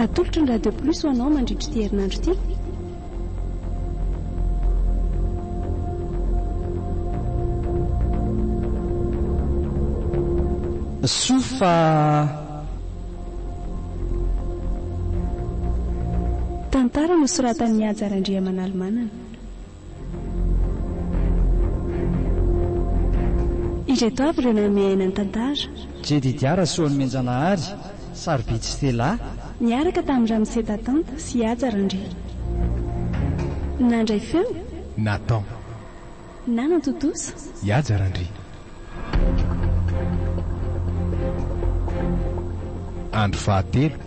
Atolotry ny Radio Plus ho anao mandritra ity herinandro ity. Soa fa. Tantara nosoratan'i Haja Randriamanalomanana. Ireto avy ireo nanome aina ny tantara. Jedidia Rasoanomenjanahary, Sarobidy Stella. Niaraka tamin'i Ramose Tatanta sy Haja Randria. Nandray feo. Nathan. Nanatontosa. I Haja Randria. Andro fahatelo.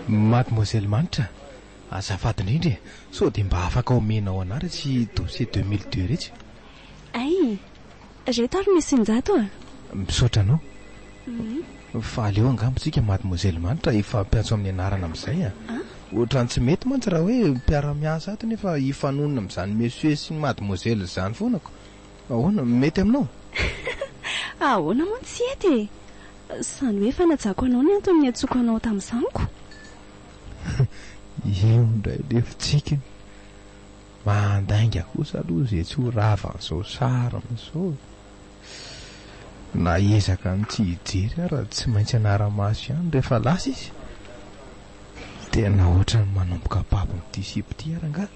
Mademoiselle Manitra, azafady indrindra e, sao dia mba afaka omenao anah retsy dossier 2002 retsy? Hay! Reto ary misy Njato a! Misaotra anao. Fa aleo angamba tsika Mademoiselle Manitra hifampiantso amin'ny anarana amin'izay a! Ohatran'ny tsy mety mantsy raha hoe mpiara-miasa ato nefa hifanonona amin'izany Monsieur sy Mademoiselle izany foana ko! Ahoana? Mety aminao? Ahoana moa no tsy hety e! Izany hoe fanajako anao ny antony niantsoako anao tamin'izany ko! Io indray ilay fitsikiny. Mandainga kosa aloha izay tsy ho ravan'izao sariny izao e. Na hiezaka ny tsy hijery ara tsy maintsy hanara-maso ihany rehefa lasa izy. Tena ohatran'ny manomboka babon'ity sipa ity ara angaha.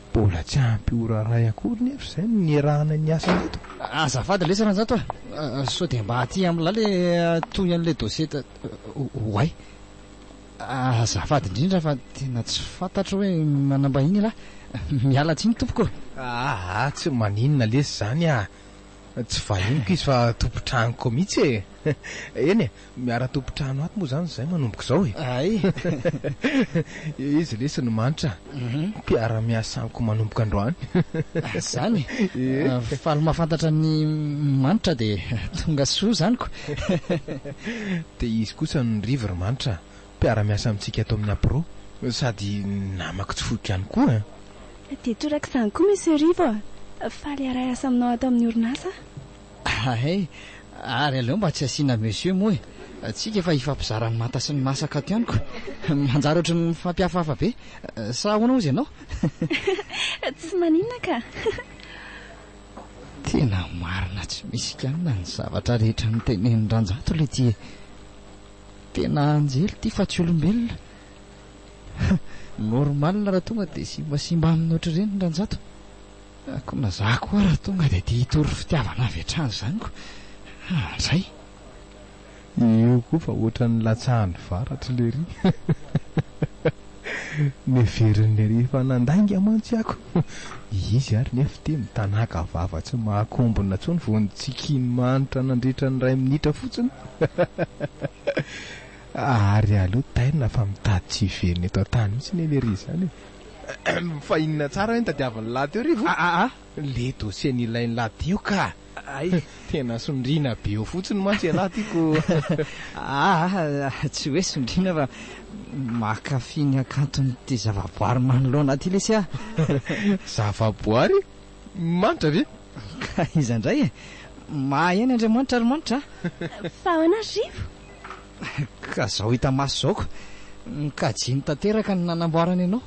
Mbola tsy ampy ora iray akory nefa izay no niarahana niasa teto. Azafady lesy Ranjato a! Sao dia mba aty amin'lah le toy an'ilay dossier oay. Azafady indrindra fa tena tsy fantatro hoe manam-bahiny ialahy. Miala tsiny tompoko ô. Aa tsy maninona lesy izany ah! Tsy vahiniko izy fa tompon-tranoko mihitsy e! Eny e, miara-tompon-trano ato moa izany izahay manomboka izao e! Hay! Izy lesy no manitra, mpiara-miasa amiko manomboka androany. Izany e! Faly mahafantatra an'i Manitra dia tonga soa izany ko! Dia izy kosa no Rivo ry Manitra, mpiara-miasa amintsika ato amin'ny Apro, sady namako tsy foiko ihany koa an! Dia torak'izany koa Monsieur Rivo a! Faly hiara-hiasa aminao ato amin'ny orinasa aho. Hay, ary aleo mba tsy asiana Monsieur moa e! Tsika efa hifampizara ny manta sy ny masaka ato ihany ko! Manjary ohatry ny mifampihafahafa be, sa ahoana hozy ianao? Tsy maninona ka! Tena marina tsy misy kianina ny zavatra rehetra notenenin'i Ranjato letia e! Tena anjely ity fa tsy olombelona. Normal raha tonga dia simbasimba aminy ohatr'ireny Ranjato. Koa na za koa raha tonga dia te hitory fitiavana avy hatrany izany ko. Andray! Io koa fa ohatran'ny latsahan'ny varatra lery. Neverin'i lery efa nandainga mantsy ako. Izy ary nefa ity mitanàka vava tsy mahakombona intsony vao nitsikiany manitra nandritra ny iray minitra fotsiny. Ary aleo tairina fa mitady tsy hiverina eto an-tany mihitsy anie lery izany e. Fa inona tsara hoe ny tadiavin'i lahy teo Rivo? Le dossier nilain'i lahy teo ka! Hay! Tena sondriana be eo fotsiny mantsy ialahy ty ko! Aa! Tsy hoe sondriana fa mankafy ny hakanton'ity zavaboary manoloana aty lesy ah! Zavaboary? Manitra ve? Ka iza indray e? Mahay ihany Andriamanitra ry Manitra a! Fa ahoana ry Rivo? Ka zao hita maso zao ko! Nikajiany tanteraka ny nanamboarany anao.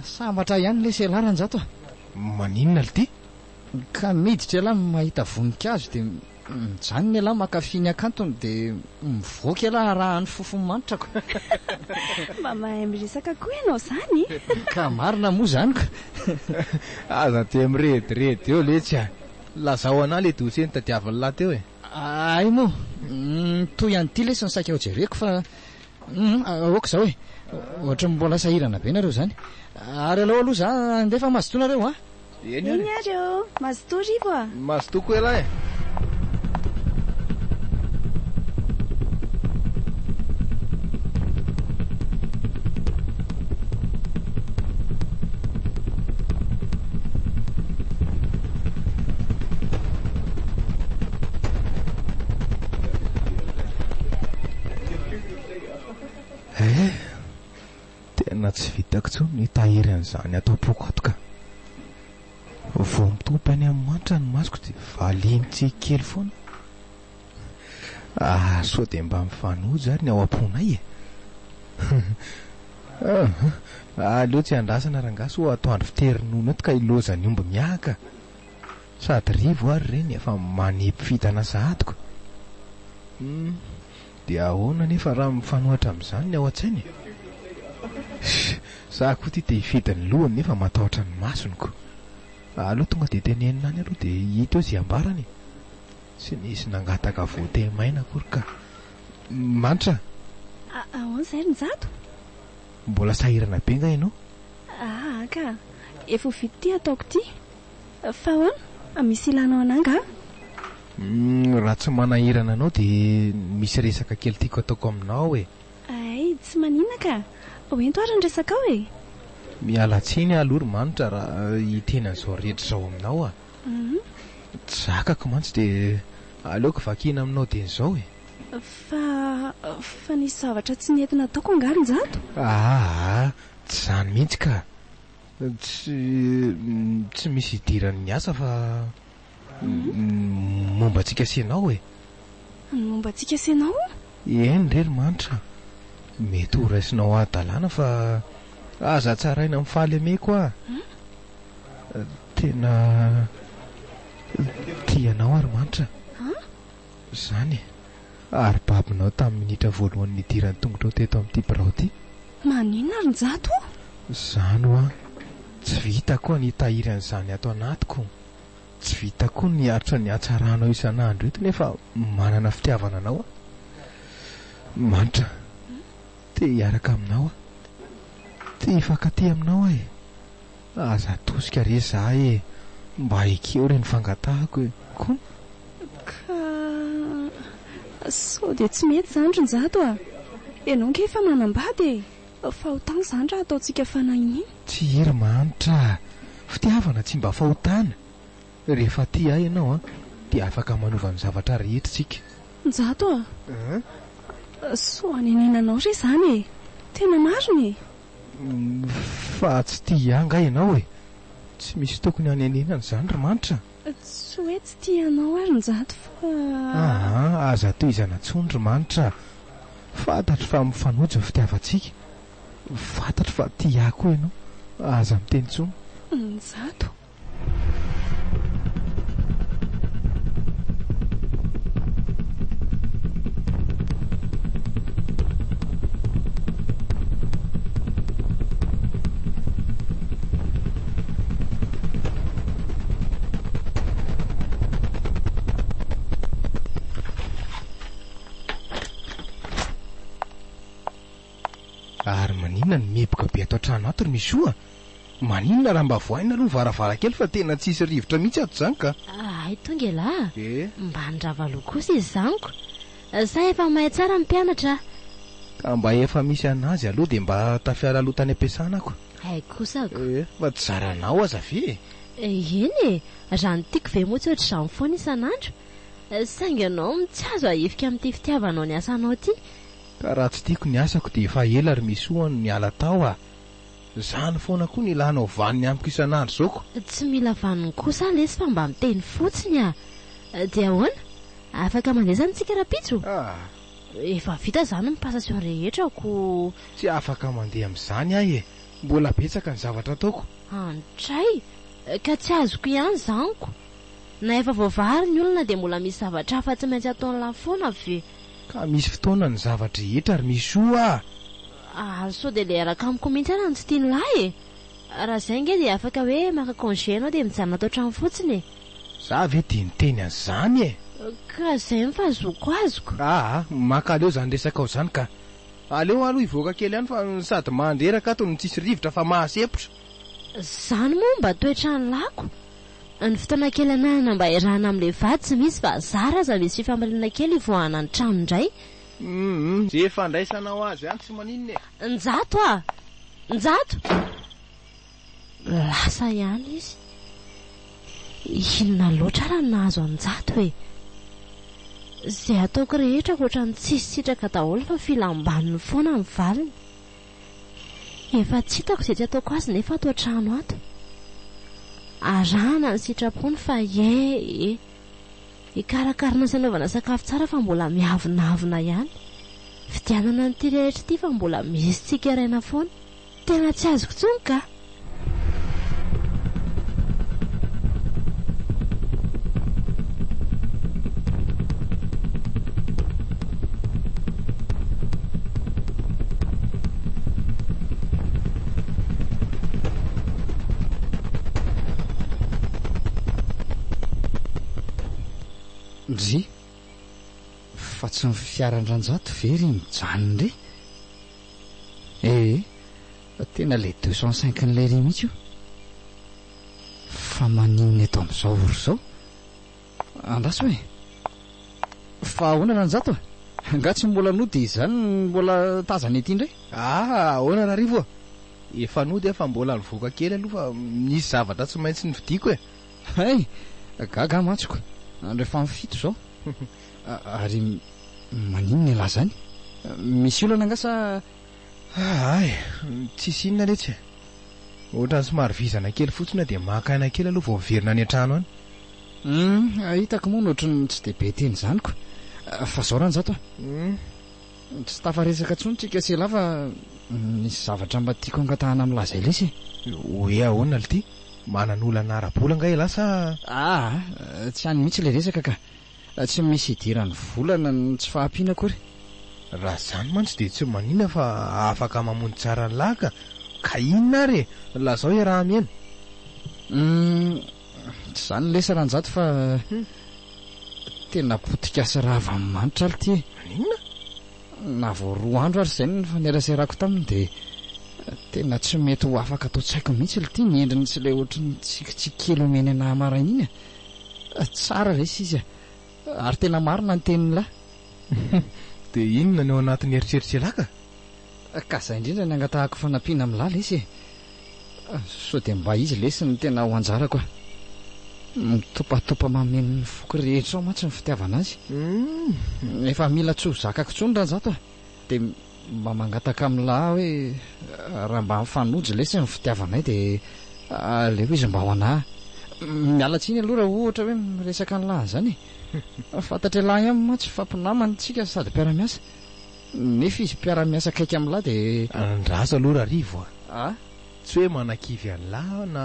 Sambatra ihany lesy ialahy Ranjato a! Maninona lty? Ka miditra ialahy mahita voninkazo dia mijanona ialahy mankafy ny hakantony dia mivoaka ialahy arahan'ny fofony manitra ko. Mba mahay miresaka koa ianao izany e! Ka marina moa izany ko. Aza dia mirediredy eo letsy a! Lazao anah le dossier notadiavin'lah lahy teo e! Hay moa, mitohy an'ity lesy ny saika hojereko fa Humm ok izao e! Ohatran'ny mbola sahirana be nareo izany. Ary aleo aloha za handeha fa mazotoa nareo a! Eny ary. Eny ary ô! Mazotoa Rivo a! Mazotoa koa ialahy e! Eh! Tena tsy vitako intsony ny hitahiry an'izany ato am-poko ato ka! Vao mitopy any amin'ny manitra ny masoko dia valiany tsiky kely foana. Ah, sao dia mba mifanojo ary ny ao am-ponay e! Aleo tsy andrasana rangahy sao atoandro fitery ronono eto ka ilaozan'ny omby miahaka. Sady rivo ary ireny efa manipy fitana sahady ko. Hum, dia ahoana anefa raha mifanohitra amin'izany ny ao an-tsaina e? Za koa ity te hifidy ny lohany nefa matahotra ny masony ko. Aleo tonga dia tenenina any aloha dia hita eo izay ambarany e. Tsy nisy nangataka vote maina akory ka. Manitra a! Ahoana izay ry Njato? Mbola sahirana be nga ianao? Aa ka! Efa ho vita ity ataoko ity. Fa ahoana? Misy ilanao anà angaha? Raha tsy manahirana anao dia misy resaka kely tiako ataoko aminao e. Hay, tsy maninona ka! Hoento ary ny resakao e! Miala tsiny aloha ry Manitra raha hiteny an'izao rehetra izao aminao aho. Tsy zakako mantsy dia aleoko vakiana aminao dieny izao e! Fa, fa nisy zavatra tsy nety nataoko angaha ry Njato? Aa, tsy izany mihitsy ka! Tsy, tsy misy idiran'ny asa fa ny momba antsika sy ianao e! Ny momba antsika sy ianao? Eny re ry Manitra a! Mety ho raisinao hadalana fa aza tsaraina amin'ny fahalemeko aho. Tena tia anao aho ry Manitra. Izany e! Ary babonao tamin'ny minitra voalohany nidiran'ny tongotrao teto amin'ity birao ity. Maninona ry Njato? Izany hoa! Tsy vitako ny hitahiry an'izany ato anatiko. Tsy vitako ny hiaritra ny hatsaranao isan'andro eto nefa manana fitiavana anao aho. Manitra, te hiaraka aminao aho. Te hifankatia aminao aho e! Aza atosika re za e! Mba ekeo re ny fangatahako e! Koa. Ka sao dia tsy mety izany ry Njato a! Ianao ange efa manambady e! Fahotana izany raha ataontsika fanahy iniana. Tsia ry Manitra a! Fitiavana tsy mba fahotana! Rehefa tia ahy ianao an, dia afaka manova ny zavatra rehetra isika. Njato a! Soa hanenenanao re izany e! Tena marina e! Fa tsy tia ahy angaha ianao e? Tsy misy tokony hanenenana izany ry Manitra a! Tsy hoe tsy tia anao aho ry Njato fa. Aa, aza tohizana intsony ry Manitra a! Fantatro fa mifanojo ny fitiavantsika. Fantatro fa tia ahy koa ianao. Aza miteny intsony. Njato. Ary maninona no mihiboka be ato an-trano ato ry Michou a? Maninona raha mba vohaina aloha ny varavarankely fa tena tsisy rivotra mihitsy ato izany ka. Hay tonga elah a! Eh. Mba nirava aloha kosa izy izany ko! Sa efa mahay tsara ny mpianatra a? Ka mba efa misy anazy aloha dia mba tafiala aloha tany am-piasana ko. Hay kosa ko. Eh, fa tsy zaranao aza ve e? Eny e! Raha ny tiako ve moa tsy ohatr'izany foana isan'andro? Saingy ianao no tsy azo ahifika amin'ity fitiavanao ny asanao ity. Ka raha tsy tiako ny asako dia efa ela ry Misoa no niala tao a! Zany foana koa no ilanao vaniny amiko isan'andro zao ko! Tsy mila vaniny kosa aho lesy fa mba miteny fotsiny a! Dia ahoana? Afaka mandeha zany tsika rapitso? Ah! Efa vita zany ny passation rehetra ko! Tsy afaka mandeha amin'izany aho e! Mbola betsaka ny zavatra ataoko! Antray! Ka tsy azoko ihany zany ko! Na efa voavaha ary ny olana dia mbola misy zavatra hafa tsy maintsy ataon'lah foana ve? Ka misy fotoana ny zava-drehetra ry Michou a! Ary sao dia ilay hiaraka amiko mihitsy ary no tsy tian'lah e! Raha izay ange dia afaka hoe maka congé ianao dia mijanona ato an-trano fotsiny e! Za ve dia niteny an'izany e! Ka izay no fahazoako azoko. Aa, mankaleo izany resakao izany ka! Aleo aloha hivoaka kely any fa sady mandreraka ato no tsisy rivotra fa mahasempotra! Izany moa mba toetran'lah ko! Ny fotoana kely ananana mba iarahana amin'ilay vady tsy misy fa zara aza misy fifamaliana kely hivoahana ny trano indray. Humm ze fandraisanao azy any tsy maninona e. Njato a! Njato! Lasa ihany izy. Inona loatra ara no nahazo an'i Njato e? Izay ataoko rehetra ohatran'ny tsisy sitraka daholo fa filam-baniny foana ny valiny. Efa tsy hitako izay tsy ataoko azy nefa ato an-trano ato. Arahana ny sitrapony fa ie e! Hikarakarana sy hanaovana sakafo tsara fa mbola miavonavona ihany. Fidianana an'ity rehetra ity fa mbola misy tsikeraina foana. Tena tsy azoko intsony ka! Ndry! Fa tsy ny fiaran-dRanjato ve ry mijanona ry? Ee, tena le 205 n'ilay ry mihitsy io. Fa maninona eto amin'izao ora izao? Andraso e! Fa ahoana Ranjato a? Angaha tsy mbola nody izany mbola tazana ety indray? Ah, ahoana Rarivo a? Efa nody aho fa mbola nivoaka kely aloha fa nisy zavatra tsy maintsy novidiako e! Hay! Gaga aho mantsy ko! Andro efa amin'ny fito izao. Ary maninona ialahy izany? Misy olana angaha sa. Hay! Tsisy inona letsy e! Ohatran'ny somary vizana kely fotsiny aho dia maka aina kely aloha vao miverina any an-trano any. Hum, hitako moa ny ohatran'ny tsy dia be teny izany ko. Fa zao Ranjato a. Tsy tafaresaka intsony tsika sy elah fa misy zavatra mba tiako angatahana amin'lah zay lesy e. Hoe ahoana lty? Manana olana ara-bola angaha elah sa? Aa, tsy any mihitsy ilay resaka ka. Tsy misy idiran'ny vola na ny tsy fahampiana akory. Raha izany mantsy dia tsy manina fa afaka mamonjy tsara an'lah ka. Ka inona ary e? Lazao iaraha-miaina. Humm, tsy izany lesy Ranjato fa tena potika sy rava manitra alo ty e. Maninona? Na vao roa andro ary izay no nifaneraserako taminy dia tena tsy mety ho afaka ato an-tsaiko mihitsy ity ny endriny sy ilay ohatry ny tsikitsiky kely omeny anah maraina iny a! Tsara resy izy a! Ary tena marina ny tenin'lah. Dia inona ny ao anatin'ny eritreritr'ialahy ka? Ka izay indrindra ny angatahako fanampiana amin'lah lesy e! Sao dia mba izy lesy no tena ho anjarako a! Mitopatopa mameno ny foko rehetra ao mantsy ny fitiavana azy. Efa mila tsy ho zakako intsony Ranjato a! Dia mba mangataka amin'lah aho hoe raha mba mifanojo lesy ny fitiavanay dia aleo izy mba ho anah. Miala tsiny aloha raha ohatra hoe miresaka an'lah an'izany e! Fantatr'ialahy ihany mantsy fa mpinamana isika sady mpiara-miasa. Nefa izy mpiara-miasa akaiky amin'lah dia. Andraso aloha Rarivo a! A! Tsy hoe manakivy an'lah aho na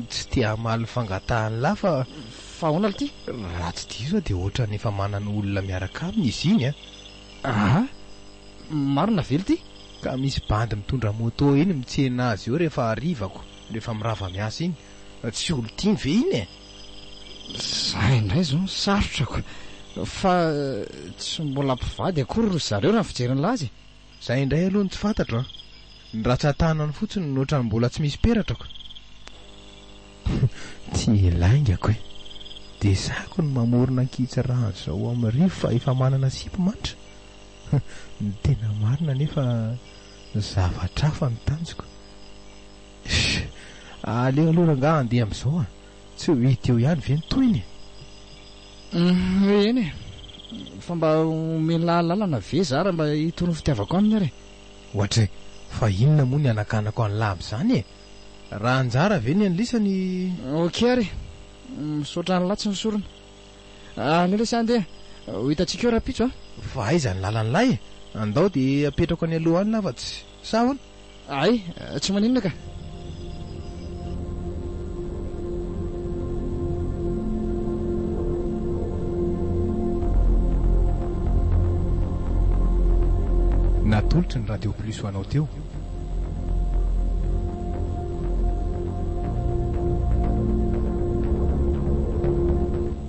tsy te hamaly ny fangatahan'lah fa. Fa ahoana lty? Raha tsy diso aho dia ohatran'ny efa manana olona miaraka aminy izy iny a! Aa! Marina ve lty? Ka misy bandy mitondra moto iny mitsena azy eo rehefa hariva ko, rehefa mirava miasa iny. Tsy olon-tiany ve iny e? Za indray zao no sarotra ko! Fa tsy mbola mpivady akory ry zareo raha ny fijerin'lah azy e! Zay indray aloha no tsy fantatro an! Ny ratsan-tanany fotsiny no ohatran'ny mbola tsy misy peratra ko! Ty laingako e! Dia zako ny mamorona ankitsirano zao amin'ny rivo fa efa manana sipa mantra! Ny tena marina anefa zavatra hafa ny tanjoko. Sh! Aleo aloha rangaha handeha amin'izao a! Tsy ho hita eo ihany ve ny tohiny e? Humm eny e! Fa mba omen'lah lalana ve za raha mba hitory ny fitiavako aminy ary e? Ohatray, fa inona moa ny hanakanako an'lah amin'izany e? Raha anjara ve ny an'lisany? Ok ary e! Misaotra an'lah tsy nisorona. Aleo lesy handeha, ho hitantsika eo rahampitso a! Fa aiza ny lalan'lah e? Andao dia apetrako any aloha any lah fa tsy. Sa ahoana? Hay, tsy maninona ka. Natolotry ny Radio Plus ho anao teo.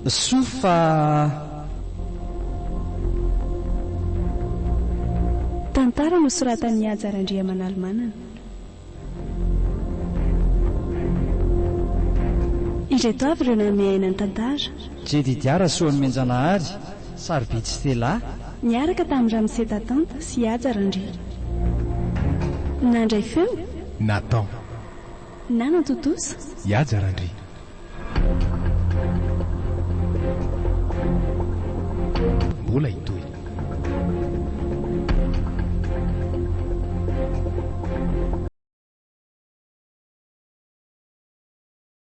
Soa fa. Tantara nosoratan'i Haja Randriamanalomanana. Ireto avy ireo nanome aina ny tantara. Jedidia Rasoanomenjanahary, Sarobidy Stella. Niaraka tamin'i Ramose Tatanta sy Haja Randria. Nandray feo. Nathan. Nanatontosa. I Haja Randria. Mbola hitohy.